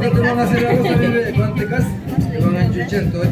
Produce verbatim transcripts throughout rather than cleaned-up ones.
Te van a hacer arroz también de mantecas, te van a enchuchar todo.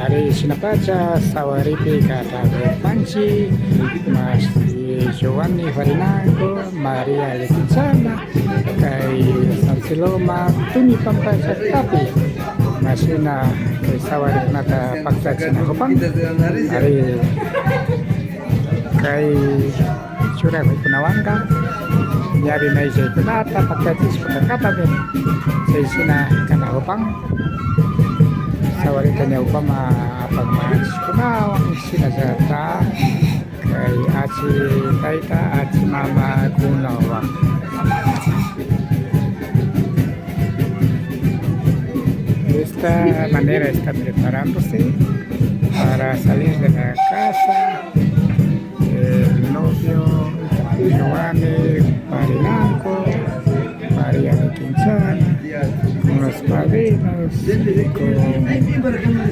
Ari, shinapacha sawaripi katapanchik, mashi Giovanni Farinango, María Lequinchana, kay San Siloma Tunipampa llaktapi, mashina kay sawarikunata paktachinakupan. Ari, kay churakuykunawanka ñawi mayllaykunata paktachishpa kakapami chayshina kanakupan. Sawarita ñawpaman apanman achikunawan, shinallata kay achi tayta, achi mamakunawan. De esta manera está preparándose para salir de la casa el novio Giovanni Farinango, María Lequinchana, con los padrinos,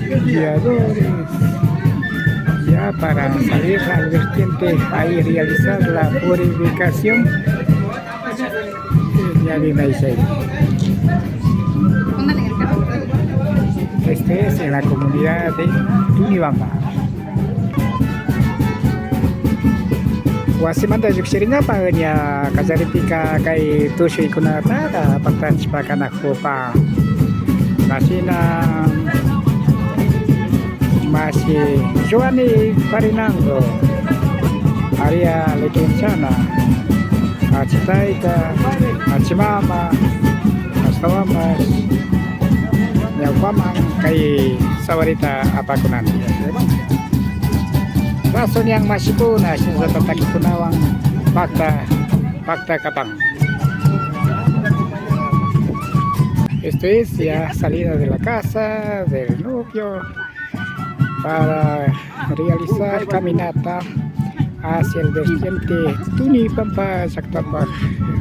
con guiadores, ya para salir al vertiente, ahí realizar la purificación. Ñawi mayllaypi. Este es en la comunidad de Tunibamba. Wasimanta llukshiriñapa ña kallaripika kay tushuykunata paktachishpa kanakupan. Mashina mashi Giovanni Farinango, María Lequinchana, achi tayta, achi mama, ashtawanpash ñawpaman kay sawarita apakunanchik. Raso ñan mashikuna, shinallata takikunawan pakta, pakta kapan. Esto es ya salida de la casa del novio para realizar caminata hacia el vertiente Tunipampa llaktapa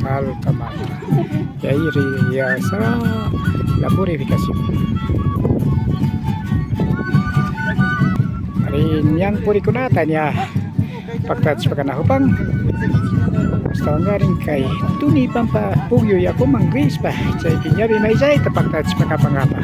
altamanta. Y ahí realizará la purificación. Ñan purikunata ña paktachishpa kanakupan. Ashtawankarin kay Tuni pampa pukyu yakuman rishpa, chaypi ñawi mayllayta paktachishpa kapankapa.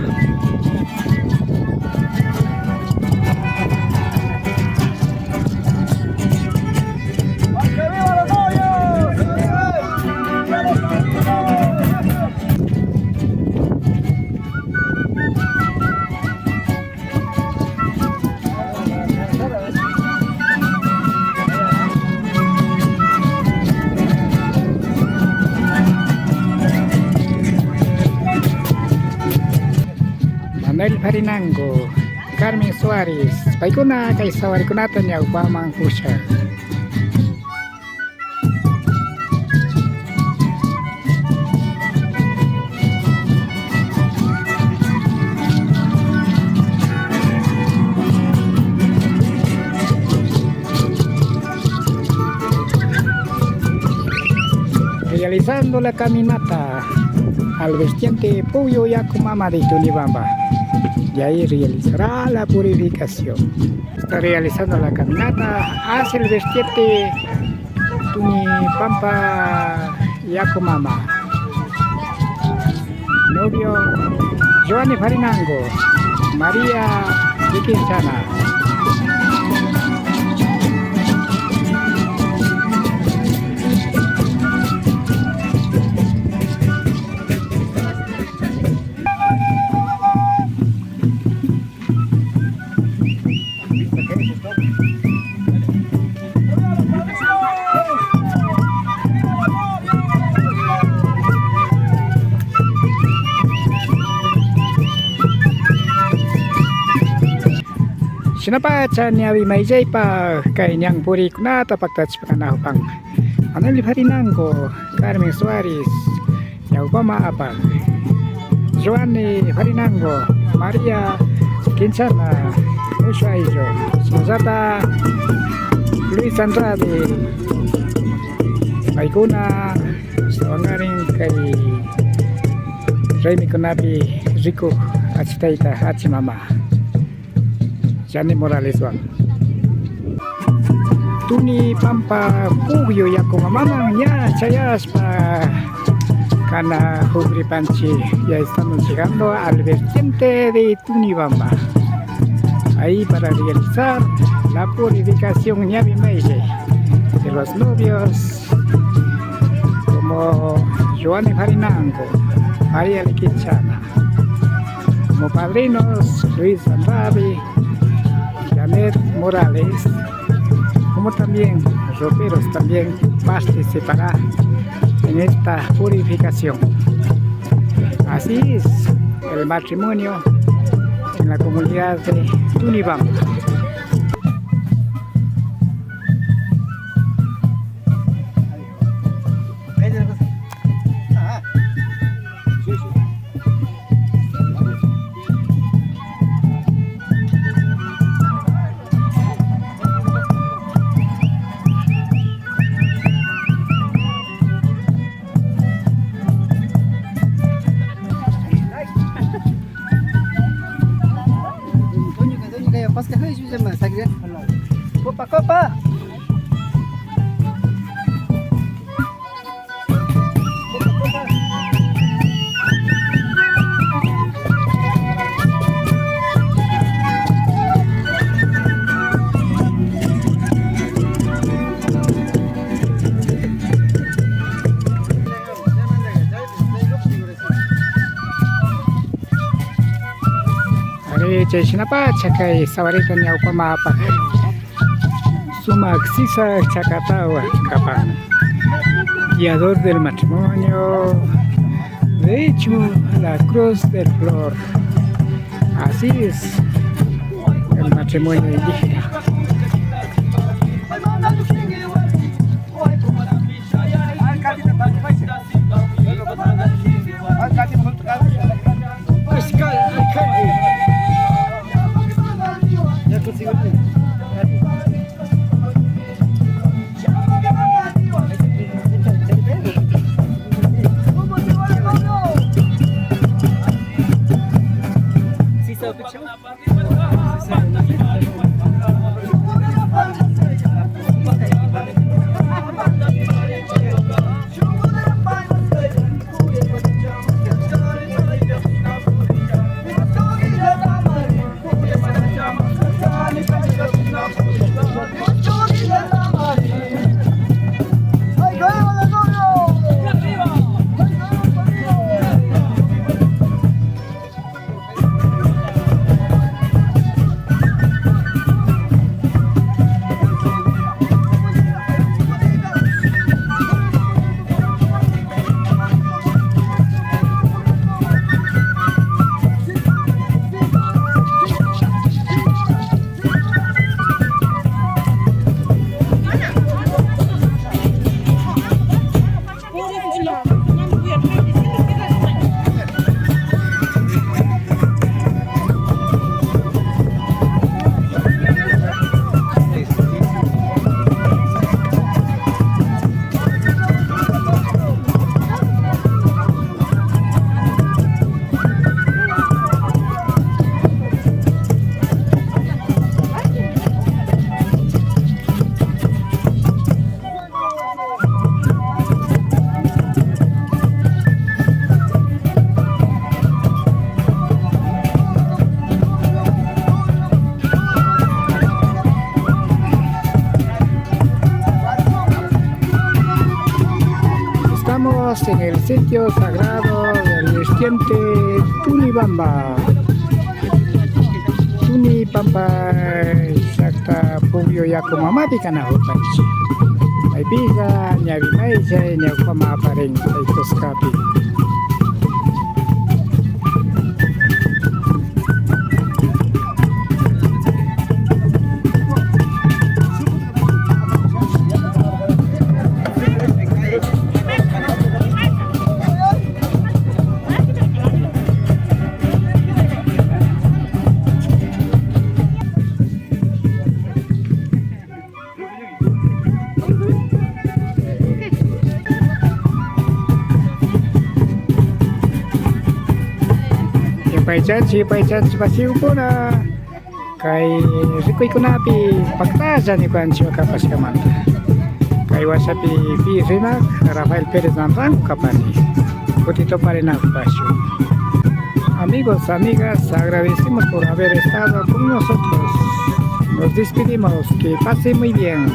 Manuel Farinango, Carmen Suárez, paykuna kay sawarikunata ñawpaman pusha. Realizando la caminata al vertiente Puyo Yaku Mama de Tunibamba. Y ahí realizará la purificación. Está realizando la caminata hacia el vertiente Tuni Pampa Yaku Mama. Novio Joanny Farinango, María Quinchana. Shinapacha ñawi mayllaypa kay ñan purikunata paktachishpa kanakupan. Anali Farinango, Carmen Suárez, ñawpama apak. Joanny Farinango, María Quinchana, Ushu ayllu, shinallata Luis Andrade, paykuna ashtawankarin kay raymikunapi rikuk achitayta achimama. Jane Moraleswan. Tuni Pampa Puyo Yaku Mamaman ña chayashpa kana hukripanchi. Ya estamos llegando al vertiente de Tunibamba. Ahí para realizar la purificación ñawi mayllay de los novios, como Joanny Farinango, María Liquichana. Como padrinos, Luis Andrade, Janet Morales, como también roperos también participará en esta purificación. Así es el matrimonio en la comunidad de Tunibamba. Copa, copa. Ari, chayshinapacha kay sawarita ñawpama apak. Sumak sisa chakatawan kapan. Guiador del matrimonio. De hecho, la cruz del flor. Así es el matrimonio indígena. En el sitio sagrado del vertiente Tunibamba, Tunipampa, exacta, Puquio yaku mamapi kanajupanchik. Maypilla ñawi mayllay ñawpama aparin kay kuskapi. Yupaychanchik, yupaychanchik, mashikuna. Kay rikuykunapi paktalla ñukanchik kapashkamanta. Kay washapi pi rimak Rafael Pérez Nanrango kapani. Kuti tuparinakupashun. Amigos, amigas, agradecemos por haber estado con nosotros. Nos despedimos. Que pase muy bien.